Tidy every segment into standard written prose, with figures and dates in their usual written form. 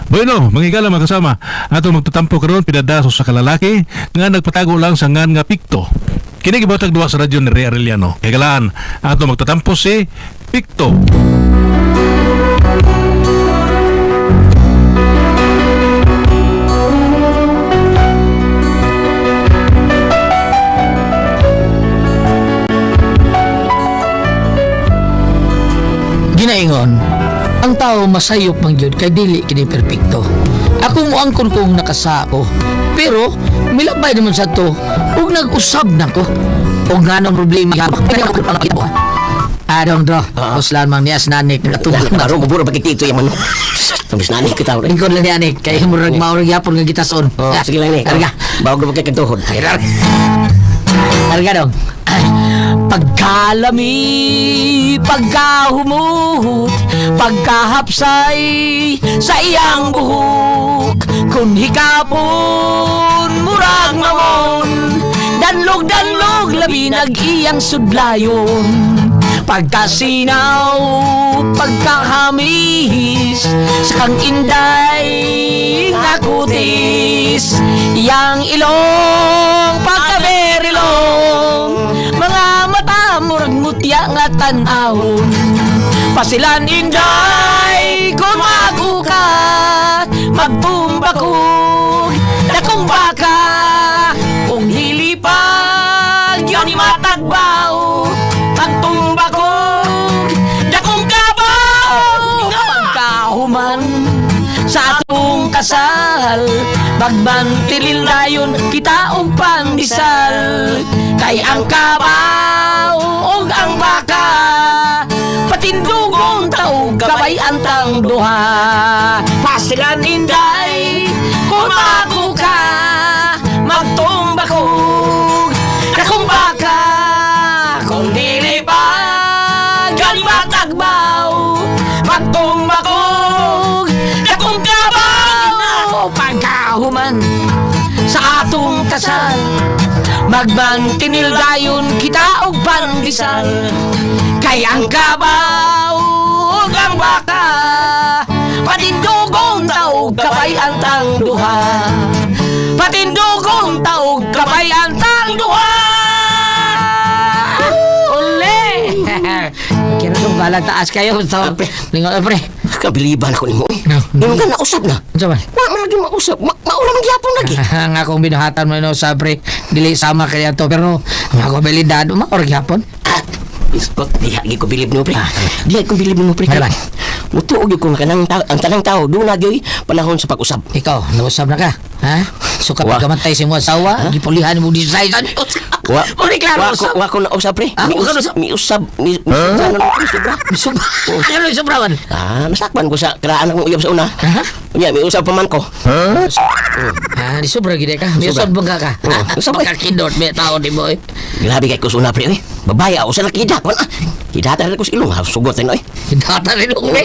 Bueno, mga higala, mga kasama, ato magtatampo karon pinadaso sa kalalaki nga nagpatago lang sa ngan nga Pikto. Kini gibatag duwa sa radyo ni Ray Arellano. Kay galaan, ato magtatampo si Pikto. Ginaingon, ang tao masayop man gyud kay dili kini perpekto. Ako moangkon kong nakasako, pero milabay naman sa to ug nag-usab na ko. Ug nganong problema Adong dro, uslan mang nias nanik nakatubang na. Karon buburo pagkikito yung manok. Tapos nani kita rin. Lingkod lang ni anik, kay murag maurag yapon nga gitason. Oh, sige lang ni. Arga. Bago pa kagtuhod. Arga dong. Pagkalami, pagkahumuhot, pagkahapsay sa iyang buhok, kung hikapon, murag mamon, danlog-danlog, labi nag-iyang sudlayon. Pagkasinaw, pagkahamiss, sa kang inday nga kutis, iyang ilong, pagkaberilong, mga mata murag mutya nga tan-awon. Pasilan inday, kung mago ka, magtumba kog dakong baka, kung hilipag, yun matagbaw, pagtumba kog dakong kabaw, pagkahuman sa atong kasal, magmantilil dayon kita og pandesal, kay ang kabaw ug ang baka patindugon taog kabay antang duha. Pasilan inday, kung ako ka, magtumba kog dakong baka, kung dili pa gani matagbaw, magtumba kog dakong kabaw, pagkahuman sa atong kasal, magmantinil dayon kita og pandesal, kay ang kabaw ug ang baka patindugon taog kabay antang duha, patindugon taog kabay antang duha. Ule. Kira kong balang taas kayo so, lingon pre. Kabiliban ako nimo eh. No. Yung ka nausab na. Unsa man? Wa man lagi mausab. Maura man gyapon lagi. Ang akong binuhatan mo no sa pre, dili sama kaya to, pero ang akong abilidad maor gyapon. Ah, Iskot, diha gyud ko bilib nimo pre. Diha ko bilib nimo pre. Ano ba? Mutuo gyud ko nga kanang tao, ang tanang tao doon na gyud panahon sa pag-usab. Ikaw, nausab na ka, ha? So kapag Wa. kamantay si mo asawa, gipulihan mo design. Wa Uri klaro wa ko usab. wa ko na usab pre. Ah, Mi wa ka usab, nausab? mi usab, mi usab na pre sobra. Sobra. Ano yung sobra man? Ah, masakpan ko sa karaan akong uyab sa una. Ha? Unya, mi usab pa man ko. Ah, di sobra gid ka. May Sobra. usab bang ka ka? Oo, usab, eh. Makakindot may tao di mo eh. Grabe kay kusuna pre, oy. Babae ako sa nakida kon ah. Kidata rin ko sa ilong, ha, sugot rin oy. Data rin ilong be.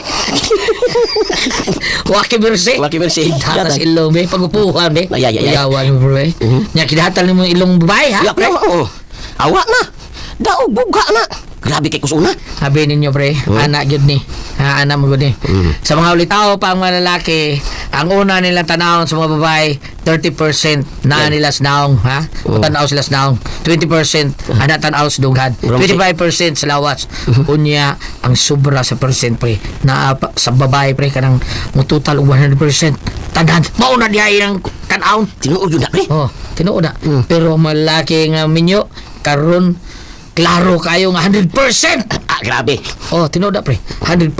Waki mercy. Waki mercy. Data sa ilong be. Pagupuhan be. Ay, ay, ay, ay. Uyawan mo bro eh. Nya kidata nimo ilong babae ha. Yak na, oo. Awa na. Daog buga na. Grabe kay kusuna. Sabi ninyo pre, anak gyud ni. Ha, anak mo gyud ni. Sa mga ulitaw pa ang mga lalaki, ang una nilang tanawon sa mga babae, 30% na nila sa naong, ha? O tanaw sila sa naong. 20% ana tanaw sa dughan. 25% sa lawas. Unya, ang sobra sa percent pre, na sa babae pre kanang mo total og 100% tanan. Mao na diay ang tan-awon. Tinuod yun na pre. Oh, tinuod na. Pero ang malaki nga minyo karon klaro kayo nga 100%. Ah, grabe. Oh, tinuod na pre. 100%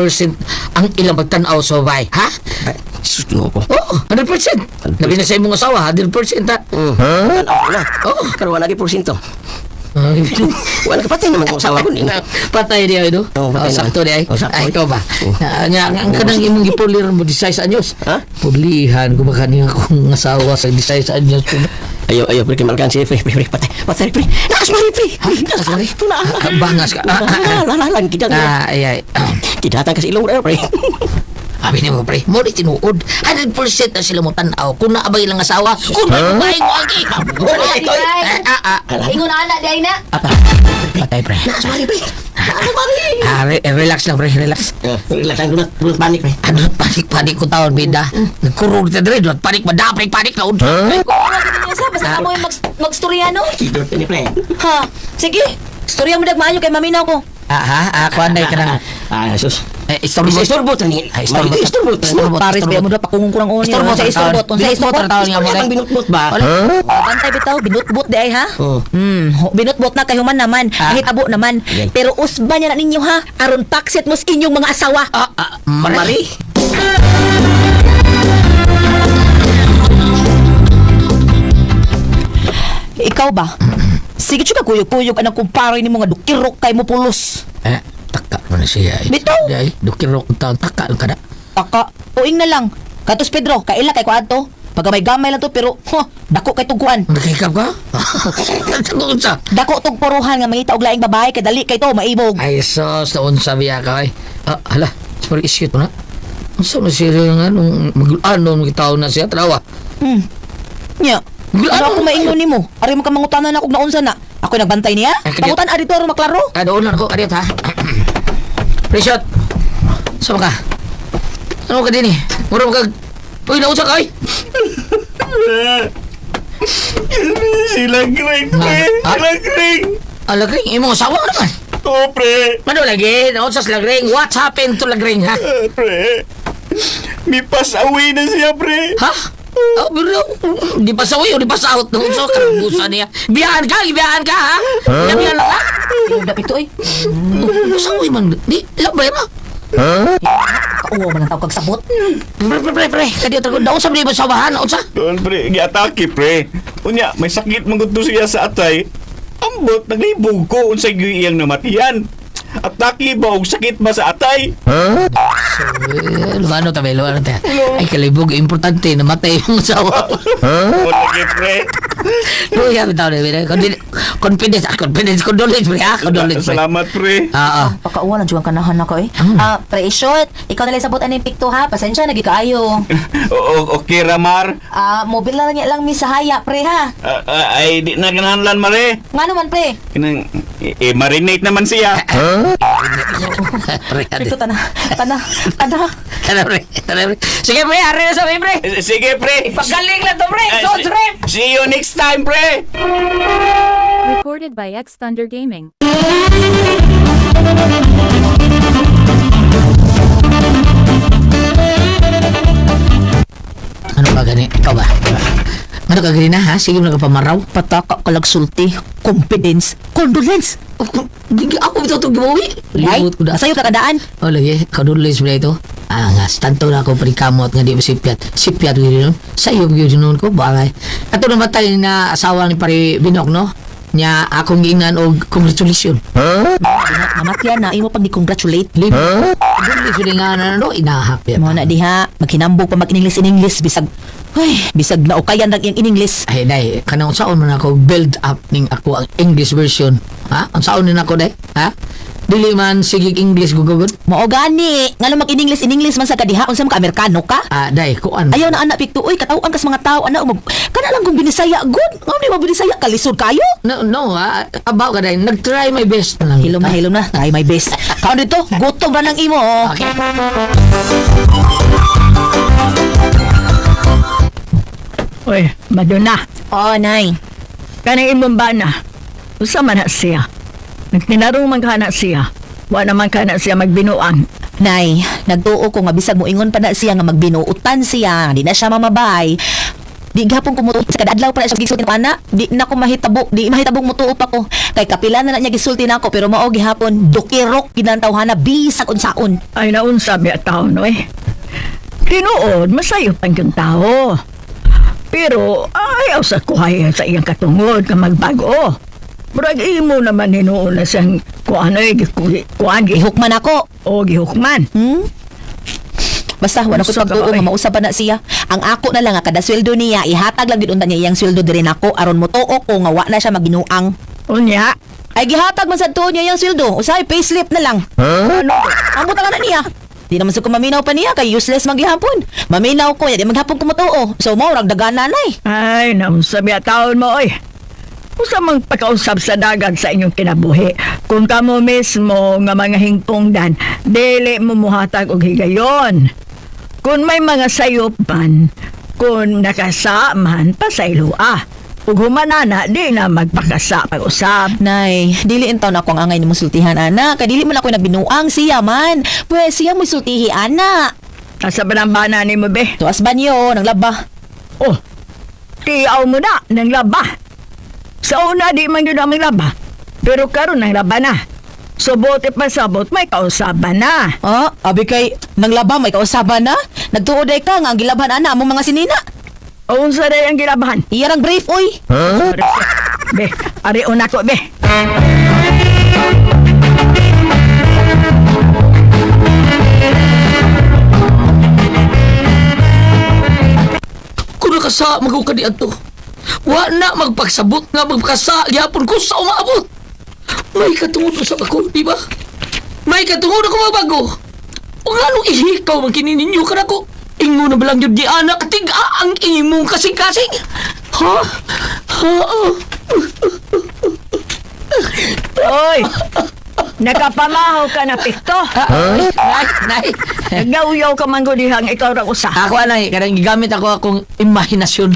ang ilang pagtan-aw sa babae, ha? Ay, sus, Ginoo ko. Oo, 100%. Labi na sa imong asawa, 100% ha. Tanaw na. Oo. Karon wala gyud porsyento. Wala ka patay naman kung asawa ko ni. Patay diay do. Oo, patay Oh, sakto naman. diay. Oh, sakto. Ay, ikaw ba? Na, nya, ang kanang imong gipulir mo disay sa anyos. Ha? Pulihan ko ba kaniya akong asawa sa disay sa anyos. Ayo, ayo, pre, kimalkan siya, pre, pre, pre, patay, patay, pre. Nakas mari, pre. Nakas mari? Ito na. Ah, bangas ka. Lalalan, kidatan. Ah, ay ay. Kidatan kasi ilong, pre. Abi ni mo pre, mo ni tinuod. 100% na sila mo tan-aw kung naabay lang asawa, kung may babae mo agi. Ay, Ah, ah. Ingon na anak di ay na. Apa? Patay pre. Sorry, pre. Ano ba, pre? Ah, relax lang pre, relax. Relax lang, do not panic, pre. Ano panik panik ko taon bida. Nagkurog ta dire, do panik ba pre panik na unsa. Wala gid ninyo sa basta kamo yung magstorya no. Kidot ni, pre. Ha. Sige. Storya mo dagmaayo kay maminaw ko. Ah, ha, ah, kuan day ka nang Ah, sus. eh, istorbo. Istorbo tani. Ay, istorbo. Istorbo tani. Istorbo. Paris ba mo da pakungong kurang oni. Istorbo Unsa istorbot? Unsa istorbot? Taon nga mo Ang binutbut ba? Bantay bitaw binutbot di ay ha. Oh. Binutbot na kay human naman, Ah. nahitabo naman. Yan. Pero usba niya na ninyo ha, aron paksit mo sa inyong mga asawa. Ah, ah, mari. Ikaw ba? Sige ka kuyog-kuyog anang kumpare nimo nga dukirok kay mo pulos. Eh, taka mo na siya. Eh. Bitaw! Ay, dukirok taon taka ang kada. Taka, uing na lang. Katos Pedro, kaila kay kuadto. Pagamay-gamay lang to pero huh, dako kay tugkuan. Nakikap ka? Unsa? Dako tug puruhan nga mangita og laing babae kay dali kay to maibog. Ay, sus, naunsa biya ka ay. Ah, hala, sorry, issue to na. Unsa man siya nga nung mag-ano mga na siya, trawa. Nya. Ano Ano ako maingon nimo? Ari mo ka mangutanan ako naunsa na. Ako nagbantay niya. Ay, kadi- Pangutan ari to aron maklaro. Ah, doon lang ako, kadiyot ha. Rishot, sama ka. Ano ka din eh? Mura ka. Uy, naunsa ka ay. Sila Greg, pre. Ah? Sila Greg. Ah, Lagring, imong asawa ka naman. Oo, pre. Ano lagi? Naunsa sa Lagring? What happened to Lagring, ha? Ah, pre. May pass away na siya, pre. Ha? Oh, pero, di pa sa o di pa sa out. Naunsa ka, busa niya. Biyaan ka, biyaan ka, ha? Biyaan ka. Dapat ito oy. Pasaway man. Di, labay ra. Kauwaw man ang tawag kag sabot. Pre, pre, pre, pre. Kadiyot ako. Naunsa ba di ba sawahan? Naunsa? Doon, pre. Giatake, pre. Unya, may sakit man gud to siya sa atay. Ambot, naglibog ko unsay gyud iyang namatian. Atake ba og sakit ba sa atay? Eh, Lumano tabi, lumano tabi. Ay, kalibog, importante, namatay yung asawa. Huh? Lagi, pre. Luya, bitaw na, bitaw. Confidence, ah, confidence, condolence, pre, ah, condolence, pre. Salamat, pre. Ah, ah. Pakauwa lang juang kanahan na ko eh. Ah, pre short, ikaw na lang sabot ani pikto ha. Pasensya na gikaayo. Oo, okay, Ramar. Ah, mobile na niya lang mi sa haya pre ha. Ah, ah, ay, di na kinahanglan, mare. Ngano man pre? Kinang, eh, marinate naman siya. Pre, ade. Pikto tana, tana, tana. Tara, pre, tara, pre. Sige, pre, ari na sa pre. Eh, sige, pre. Pagaling lang to, pre. Eh, Sods, pre. See you next time, pre. Recorded by X Thunder Gaming. Ano ka gani? Ikaw ba? Ano ka gani na, ha? Sige mo na ka pamaraw. Pataka kalag sulti, confidence, condolence. Oh, Ako bitaw itong gibawi. Ay, Limot ko na. sayo kakadaan. Oh, lagi. Condolence mo na ito. Ah, nga. Tanto na ako parikamot nga di mo sipyat. Sipyat yun nun. Sa iyo yun nun ko. Bagay. Ato namatay na asawa ni pare Binok, no? Nya akong giingnan og congratulations. Mamatyan na imo pag ni-congratulate. Lib. Condolence yun nga na no, inahap yan. Mo na diha, maghinambog pa mag-English in English bisag. Ay, bisag na ukayan lang iyang in English. Ay, day, kanang saon man ako build up ning ako ang English version. Ha? Ang saon ni nako day? Ha? Dili man sige English gugugod. Mao gani, ngano mag in English in English man sa kadiha unsa man ka Amerikano ka? Ah, day, kuan. Ayaw na anak pikto, uy, katawaan kas mga tao ana mag kana lang kung binisaya good. Ngano di mo binisaya kalisod kayo? No, no, ha? Abaw ka day. Nag-try my best na lang. Hilom na hilom na, try my best. Kaon dito, gutom ra nang imo. oh. Okay. Oy, Madonna, Oh, nay. kanang imong bana. Usa man na siya. Nagtinarong man kana siya. Wa naman kana siya magbinuang. Nay, nagtuo ko nga bisag moingon pa na siya nga magbinuutan siya, di na siya mamabay. Di gihapon ko mutuo sa kada adlaw pa na siya gisulti na ana, di na ko mahitabo, di mahitabong mutuo pa ko. Kay kapila na na niya gisulti nako pero mao gihapon dukirok gid ang tawhana bisag unsaon. Ay naunsa biya taon oy. Tinuod, masayo pang yung tao. Pero ayaw sa kuhay sa iyang katungod nga magbago. Murag imo naman hinuon na siyang kuan oy, kuan gi Gihukman ako. o gihukman. Basta wala ko Unsa ka pagtuo ba, nga oy? mausap pa na siya. Ang ako na lang nga kada sweldo niya ihatag lang gid unta niya iyang sweldo diri nako aron motuo ko nga wa na siya maginuang. Unya, Ay gihatag man sad tuo niya iyang sweldo. Usahay payslip na lang. ano Ang butang na niya. Di naman sa ko maminaw pa niya kay useless maghihapon. Maminaw ko, ya di maghapon ko motoo. So mo rag dagana nay. Ay, naunsa biya taon mo, oy. Usa mang pagkausap sa dagat sa inyong kinabuhi. Kung kamo mismo nga mga hingpongdan, dili mo muhatag og higayon. Kung may mga sayop man, kung nakasa man, pasaylo ah. Ug humanana, di na magpakasa pag-usap. Nay, dili intaw na ako ang angay nimo sultihan ana, kay dili man ako nagbinuang siya man. Pwes siya mo sultihi ana. Asa ba ng bana ni mo, be? Tuas banyo nang laba. Oh, tiyaw mo na ng laba. Sa una, di man yun ang laba. Pero karon ng laba na. So, bote pa sabot, may kausaban na. Ah, abi kay nang laba may kausaban na. Nagtuod ay ka nga ang gilabhan ana among mga sinina. O, unsa day ang gilabahan? Iyarang brief oy. Be, ari una ko, be. Kung nakasa magaw ka di adto. Wa na magpagsabot nga magpakasa gyapon ko sa umaabot. May katungod sa ako, di ba? May katungod ako magbago. O nga nung ihikaw man kini ninyo ka nako. Ingon na balang yun di anak tiga ang imong kasing-kasing. Ha? Ha? Oy, nakapamahaw ka na, Pikto. Huh? Nay, nay. Nagauyaw ka man gudihang ikaw ra usa. Ako anay, kanang gigamit ako akong imahinasyon.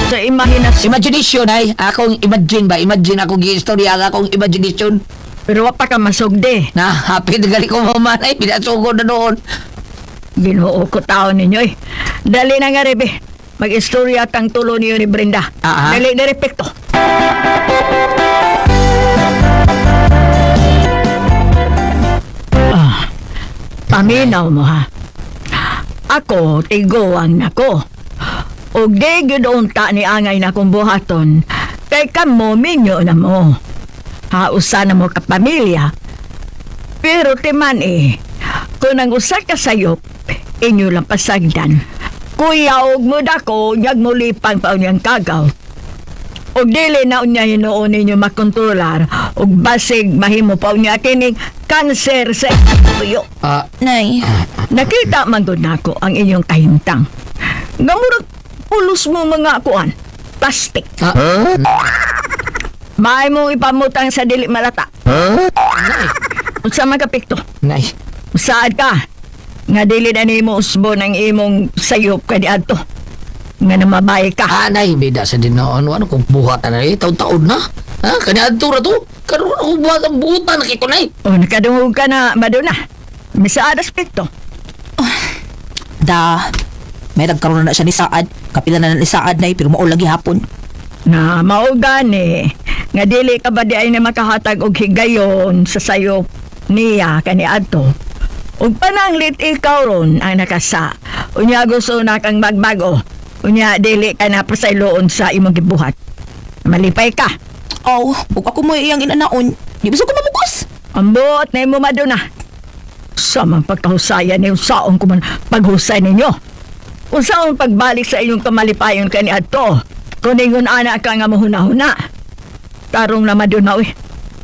Sa imahinasyon. Imagination ay, akong imagine ba? Imagine ako giistorya ang akong imagination. Pero wa pa ka masugdi. Na, happy na gali ko mamanay, pinasugod na noon. Ginoo ko taon ninyo eh. Dali na nga, Rebe. Mag-istorya kang tulo niyo ni Brenda. Ah, ah. Dali na, Pikto. Ah, paminaw mo ha. Ako, tiguang nako. Og di gyud unta ni angay na kong buhaton, kay kamo minyo na mo. Hausa na mo kapamilya. Pero timan eh, kung ang usa ka sayop, inyo lang pasagdan. Kuya og mo dako, nyag mo lipang pa unyang kagaw. Og dili na unya hinuon ninyo makontrolar, og basig mahimo pa unya kining kanser sa tuyo. Ah, Nay, Nakita man gud nako ang inyong kahimtang. Nga murag pulos mo mga kuan, plastic. ah, Maay mo ipamutang sa dili malata. nay, Unsa man ka Pikto? nay. Saad ka? Nga dili na nimo usbo ng imong sayop ka diadto. Nga namabay ka. Ah, nay, bida sa dinoon. Ano kung buhatan na eh, taon-taon na. Ha, kanya adto ra to. Karon ako buhat ang buhutan na kay kunay. O nakadungog ka na, Madonna. Misaad aspekto. da may nagkaroon na siya ni Saad. Kapila na ni Saad nay pero mao lagi hapon. Na mao gani nga dili ka ba di ay na makahatag og higayon sa sayop niya kaniadto. Ug pananglit ikaw ron ang nakasa. Unya gusto na kang magbago. Unya dili ka na pasayloon sa imong gibuhat. Malipay ka. Aw, ug ako mo iyang inanaon. Di ba sa ko mamugos? Ambot na imo Madonna. Sa man pagkahusayan niyo saon ko man paghusay ninyo. Unsaon pagbalik sa inyong kamalipayon kaniadto. Kung ingon ana ka nga mohuna-huna. Tarong na Madonna uy.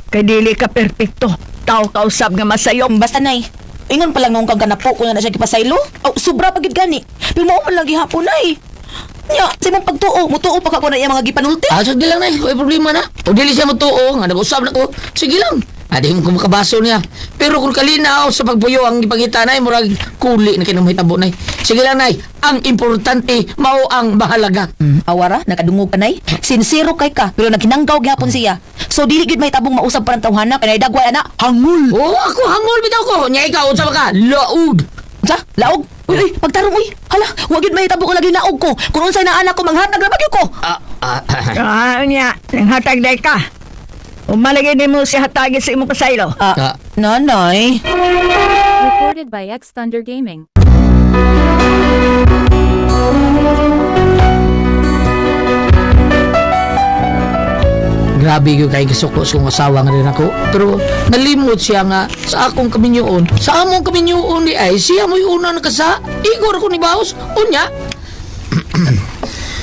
Kay dili ka perpekto. Tao kausap nga masayop. Basta nay, ingon pa lang noong kang kanapo ko na na siya gipasaylo. Aw, sobra pa gid gani. Pero mao man lagi hapon nay. Nya, sa imong pagtuo, mutuo pa ka ko na iya mga gipanulti. Ah, sige lang, nay. May problema na. O dili siya motuo, nga nag-usab na ko. Sige lang. Adi mo kumakabaso niya. Pero kung kalinaw sa pagpuyo ang ipangita nay, murag kuli na kinumahitabo nay. Sige lang, nay. Ang importante, mao ang mahalaga. Awara, nakadungog ka nay. Sincero kay ka, pero naghinanggaw gihapon siya. So dili gid may tabong mausab pa ng tawhana kay dagway ana, hangul. Oh, ako hangol bitaw ko. Nya ikaw unsa ba ka? Laud. Sa laog. Uy, uy, pagtarong uy. Hala, wa gid may tabo ko lagi laog ko. Kung unsay na anak ko manghatag ra bagyo ko. Ah, ah, ah. Ah, unya, nanghatag day ka. Umalagay nimo si hatagi sa imong pasaylo. Ah, Ah. nanay. Recorded by X Thunder Gaming. Grabe gyud kay gisuko sa kong asawa nga rin ako. Pero nalimot siya nga sa akong kaminyoon. Sa among kaminyoon di ay siya mo'y una nakasa. Igor ako ni Baos. Unya,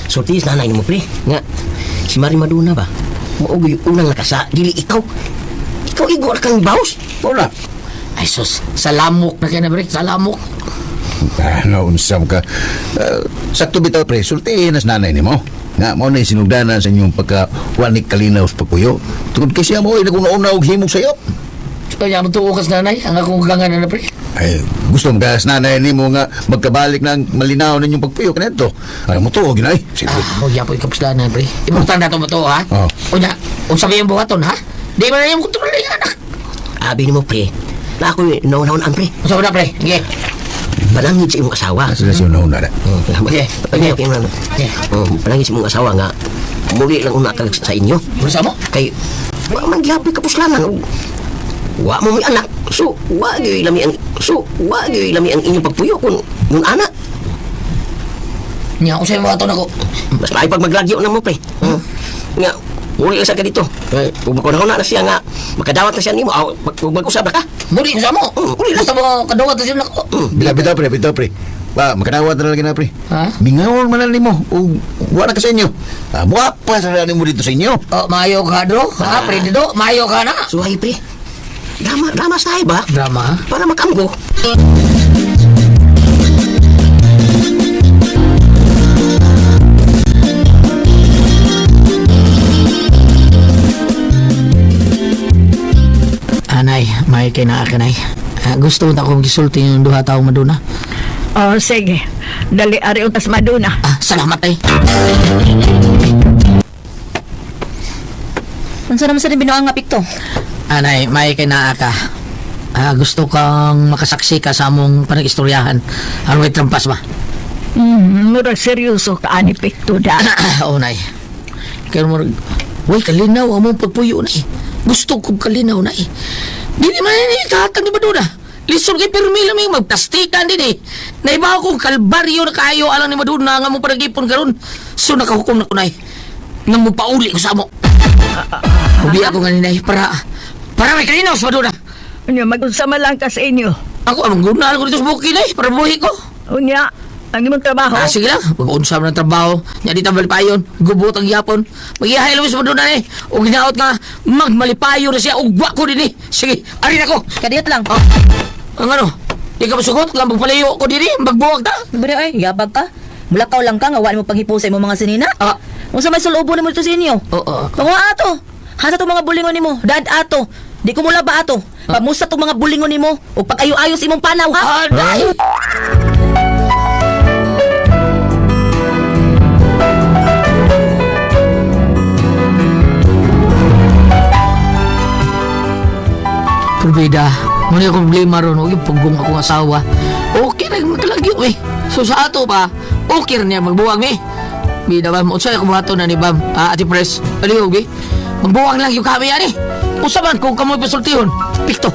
Sulti sa nanay nimo pre. Nga si Mari Madonna ba? Mao gyud unang nakasa, dili ikaw. Ikaw igor kang baos. Wala. Ay sus, sa lamok na kaya na bre, sa lamok. Ano, unsam ka. Sakto bitaw pre, sultihin nas nanay nimo. Nga mao na sinugdanan sa inyong pagka wanik kalinaw sa pagpuyo. Tungod kay siya mo ay naguna-una og himog sayop. Kaya mo tuo kas nanay, ang akong gangan na pre. Ay, gusto mo ka sa nanay nimo nga magkabalik ng malinaw ninyong pagpuyo kanadto. Ay mo tuo ginay. Sige. Ah, huwag yapon kapuslanan pre. Importante na ito mo to, ha? Oh. Unya, unsa ba yung buhaton, ha? Di ba na yung kontrol yung anak? Abi nimo pre. Na ako nauna-unaan pre. Unsa ba na pre? Sige. Balangin sa imong asawa. Asa na siya una na. Okay. Okay, okay, okay. Okay. Oh, palangin sa imong asawa nga muli lang una ka sa inyo. Unsa mo? Kay wa man gyapon kapuslanan ug wa mo may anak. So, wa gyud lami ang so, wa gyud lami ang inyong pagpuyo kung mun anak. Nya, unsa yung buhaton ako? Mas maayo pag maglagyo na mo pre. Nga muli lang sa ka dito. Kay kung makuna na siya nga makadawat na siya nimo, aw mag-usab na ka. Muli, unsa mo? Muli lang. Basta mo kadawat na siya nako. Bila bitaw pre, bitaw pre. Ba, makanawat na lagi na pre. Ha? Mingawon man na nimo ug wa na ka sa inyo. Ah, muapa sa nimo dito sa inyo. Oh, maayo ka do. Ha, pre do. Maayo ka na. Suhay pre. Drama, drama sa ba? Drama, ha? Para makamgo. Anay, may kay naa kanay. Ah, gusto na akong gisulti yung duha taong maduna. Oh, sige. Dali ari utas maduna. Ah, salamat ay. Unsa naman sa rin binuang nga pikto? Anay, may kay naa ka. Ah, gusto kang makasaksi ka sa among panag-istoryahan. Ano may trampas ba? Murag seryoso ka ani pikto da. Oo, nay. Kaya mo, Uy, kalinaw among pagpuyo na eh. Gusto kong kalinaw na eh. Dili man ni kahatag ni Madonna. Lisod kay pirmi lang may magplastikan din eh. Naiba akong kalbaryo na kayo alang ni Madonna nga mo panagipon karon. So nakahukom na ko nay. Nang mupauli ko sa amo. Ubi ako nga ni para para may kalinaw sa Madonna. Unya mag-unsa man lang ka sa inyo. Ako ang gunal ko dito sa bukid eh para buhi ko. Unya, ang imong trabaho. Ah, sige lang. Mag-unsa man ang trabaho. Nya di ta malipayon. Gubot ang yapon. Magihay lang sa Madonna eh. O ginaot nga magmalipayo na siya. Ugwa ko din eh. Sige, arin ako. Kadiyot lang. Ah, ang ano? Di ka masugot? Lang magpalayo ko din eh. Magbuwag ta. Bre ay, yabag ka. Mulakaw lang ka nga wa mo panghipo sa imong mga sinina. Ah. Unsa may sulubo nimo dito sa inyo? Oo. Panguha ato. Hasa tong mga bulingon nimo? Dad ato. Di ko mula ba ato? Pamusa tong mga bulingon nimo ug pag-ayo-ayos imong panaw ha. Ah, dahil. Probida, muna yung problema ron, huwag yung pugong akong asawa. Okay na yung magkalagyo eh. So sa ato pa, okay rin niya magbuwag eh. Bida bam, unsay ako buhaton na ni bam, ah, Ate Pres, palihog eh. Magbuwag lang yung kami yan eh. Usaban kung kamoy pasultihon, pikto.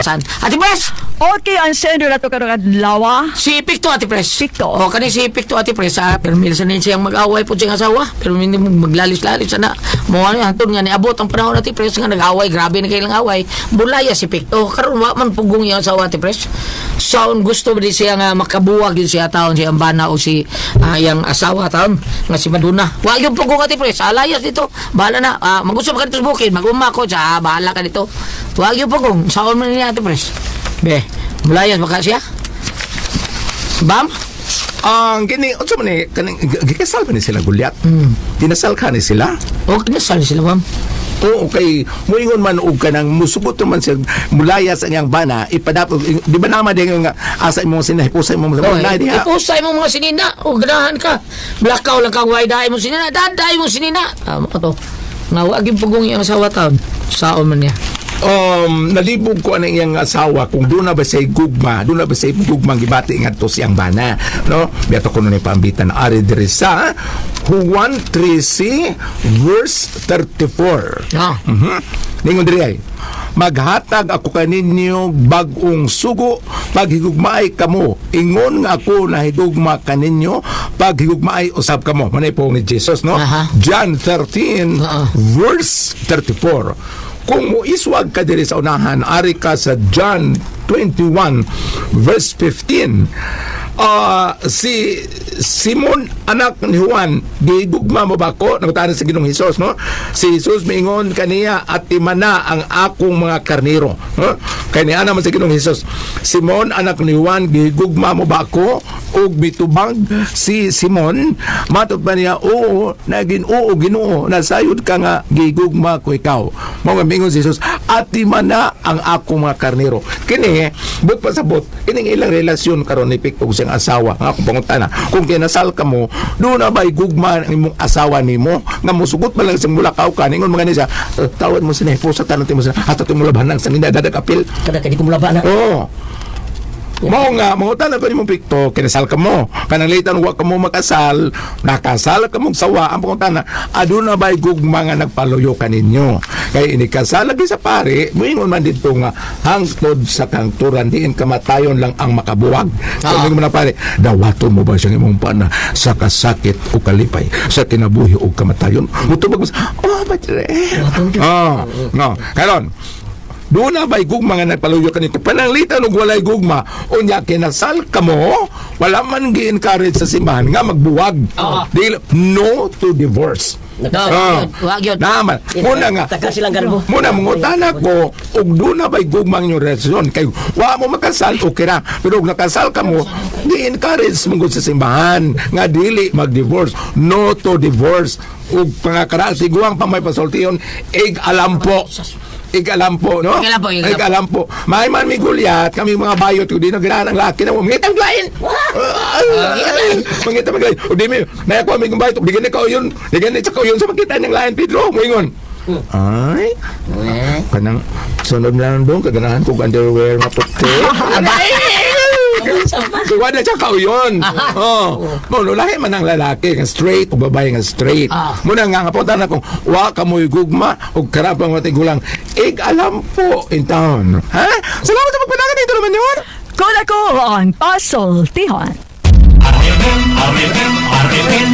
San? Ate Pres! Okay, ang sender na to karong adlaw. Ah. Si Pikto, Ate Pres. Pikto? O, kani si Pikto, Ate Pres. Ah, pero minsan din siyang mag-away po siyang asawa. Pero hindi mo maglalis-lalis na. Mo ano, hanton nga niabot ang panahon, Ate Pres, nga nag-away. Grabe na kailang away. Bulaya si Pikto. Karon wa man pugong iyang asawa, Ate Pres. Saon gusto ba di siya nga makabuwag yun siya taon si Ambana o si iyang asawa taon nga si Madonna. Wa yung pugong, Ate Pres. Alayas dito. Bahala na. Ah, mag-usap ka dito sa bukid. Mag-uma ko. Sa, bahala ka dito. Wa yung pugong. Saon man niya, Ate Pres. Be, mulayas baka siya? Bam? Ang kini unsa man ni kaning gikasal ba ni sila Gulyat? Dinasal ka ni sila? O, kinasal sila, bam. Oo, kay muingon man og kanang musugot man siya mulaya sa iyang bana ipadap di ba naman din nga asa imong sinahipusa imong Oh, na diha. ipusay mo mga sinina. O, ganahan ka. Blackout lang kang wide mo sinina. Daday mo sinina. Tama ka to. Nga, wag yung pugong iyang asawa taon. Saon man niya. Nalibog ko ang iyang asawa kung doon na ba siya'y gugma, doon na ba siya'y gugma ang gibati ngadto siyang bana, no? Biyato ko nun pambitan ari diri sa Juan 13 verse 34. Ah. Ningon diri ay, maghatag ako kaninyo bag-ong sugo paghigugmaay kamo ingon nga ako nahigugma kaninyo paghigugmaay usab kamo. Manay po ni Jesus, no? Aha. John 13 Oo. verse 34. Kung moiswag ka diri sa unahan, ari ka sa John 21 verse 15. Si Simon, anak ni Juan, gigugma mo ba ko? Nangutana sa Ginoong Hesus, no? Si Jesus miingon kaniya, "Atimana ang akong mga karnero," no? Kay niya naman sa Ginoong Hesus, "Simon, anak ni Juan, gigugma mo ba ako?" Ug mitubag si Simon, matod pa niya, "Oo, nagin oo, Ginoo, nasayod ka nga gigugma ko ikaw." Mao nga miingon si Jesus, "Atimana ang akong mga karnero." Kini, but pasabot, kining ilang relasyon karon ni Pik ug siyang asawa, nga akong pangutana, kung kinasal ka mo, doon na ba'y gugma ang imong asawa nimo nga musugot man lang sa mulakaw ka, ningon mga niya, "Tawad mo sila, pusa tanong mo sila, hatot mo labanan sa ninda dadag apil." Kada kay di ko mulaba na. Oo. Mao nga, mangutana ko nimong Pikto, kinasal ka mo. Kanang litan wa ka mo makasal, nakasal ka mong sawa, ang pangutana, aduna ba'y gugma nga nagpaluyo kaninyo? Kay inikasal lagi sa pare, muingon man dito nga hangtod sa kangturan, diin kamatayon lang ang makabuwag. So, mo na pare, "Dawaton mo ba siyang imong pana sa kasakit o kalipay, sa kinabuhi o kamatayon?" Mutubag mo sa, "Oh, padre." Oh, no. Karon, doon na ba'y gugma nga nagpaluyo kanito? Pananglitan og walay gugma, unya kinasal ka mo, wala man gi-encourage sa simbahan nga magbuwag. Dili, no to divorce. No, wag yun. Naman. Muna nga. Taka silang garbo. Muna mangutana ko, ug doon na ba'y gugma ang inyong relasyon? Kay wa mo makasal, okay ra. Pero ug nakasal ka mo, di-encourage mo gud sa simbahan nga dili mag-divorce. No to divorce. Ug pangakaraan, guwang pa may pasultiyon, ig alampo. Ig alampo, no? Ig alampo, ig alampo. Ig alampo. May man mi gulyat, kami mga bayot, kung di na ganahan ang laki na mo, mangitang lain! Mangitang lain. O di mi, nayakuha mi kung bayot, di gani ka yun, di gani sa yun, sa makita niyang lain, Pedro, moingon. "Ay, kanang sunod na lang doon, kaganahan kong underwear nga puti." So, wala siya kauyon. Oh. Mo, lahi man ang lalaki nga straight o babae nga straight. Muna nga nga punta na kung wa ka mo'y gugma o karapang matigulang ig alam po in town. Ha? Salamat sa pagpanagan dito naman yun. Kuna ko ang pasultihon. RMN, RMN, RMN.